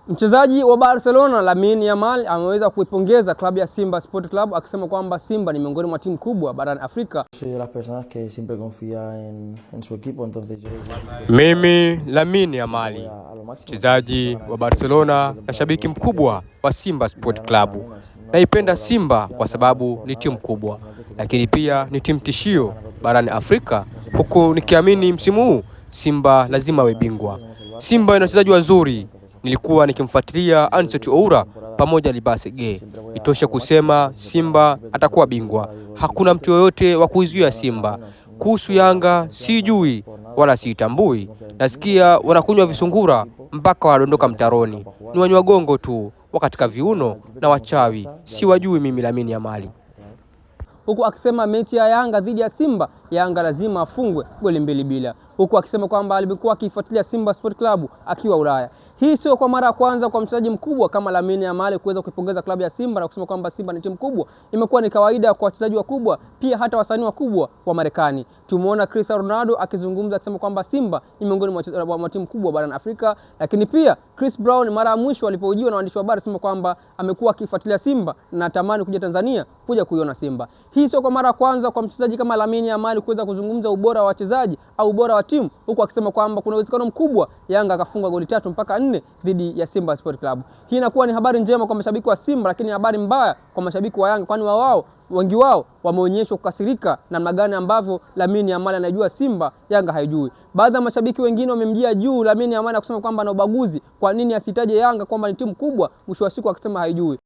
Mchezaji wa Barcelona Lamine Yamal ameweza kuipongeza klabu ya Simba Sport Club akisema kwamba Simba ni miongoni mwa timu kubwa barani Afrika. Soy de las personas que siempre confía en su equipo, entonces yo Mimi Lamine Yamal, mchezaji wa Barcelona na shabiki mkubwa wa Simba Sport Club. Naipenda Simba kwa sababu ni timu kubwa, lakini pia ni timu tishio barani Afrika, huku nikiamini msimu huu Simba lazima awe bingwa. Simba ina wachezaji wazuri. Nilikuwa nikimfuatilia Anicet Oura pamoja na Libasse Gueye. Itoshe kusema Simba atakuwa bingwa, hakuna mtu yoyote wa kuizuia Simba. Kuhusu Yanga sijui wala siitambui, nasikia wanakunywa visungura mpaka wanadondoka mtaroni. Ni wanywa gongo tu wakatika viuno na wachawi, siwajui mimi Lamine Yamal. Huku akisema mechi ya Yanga dhidi ya Simba, Yanga lazima afungwe goli 2-0, huku akisema kwamba alikuwa akifuatilia Simba Sport Club akiwa Ulaya. Hii sio kwa mara ya kwanza kwa mchezaji mkubwa kama Lamine Yamal kuweza kuipongeza klabu ya Simba na kusema kwamba Simba ni timu kubwa. Imekuwa ni kawaida kwa wachezaji wakubwa, pia hata wasanii wakubwa wa Marekani. Tumeona Cristiano Ronaldo akizungumza akisema kwamba Simba ni miongoni mwa timu kubwa barani Afrika, lakini pia Chris Brown mara ya mwisho alipohojiwa na waandishi wa habari alisema kwamba amekuwa akifuatilia Simba na anatamani kuja Tanzania kuja kuiona Simba. Hii sio kwa mara ya kwanza kwa mchezaji kama Lamine Yamal kuweza kuzungumza ubora wa wachezaji au ubora wa timu, huku akisema kwamba kuna uwezekano mkubwa Yanga akafunga goli 3 mpaka 4 dhidi ya Simba Sport Club. Hii inakuwa ni habari njema kwa mashabiki wa Simba, lakini habari mbaya kwa mashabiki wa Yanga, kwani wao wengi wao wameonyeshwa kukasirika namna gani ambavyo Lamine Yamal anajua Simba, Yanga haijui. Baadhi ya mashabiki wengine wamemjia juu Lamine Yamal na kusema kwamba ana ubaguzi, kwa nini asitaje Yanga kwamba ni timu kubwa, mwisho wa siku akisema haijui.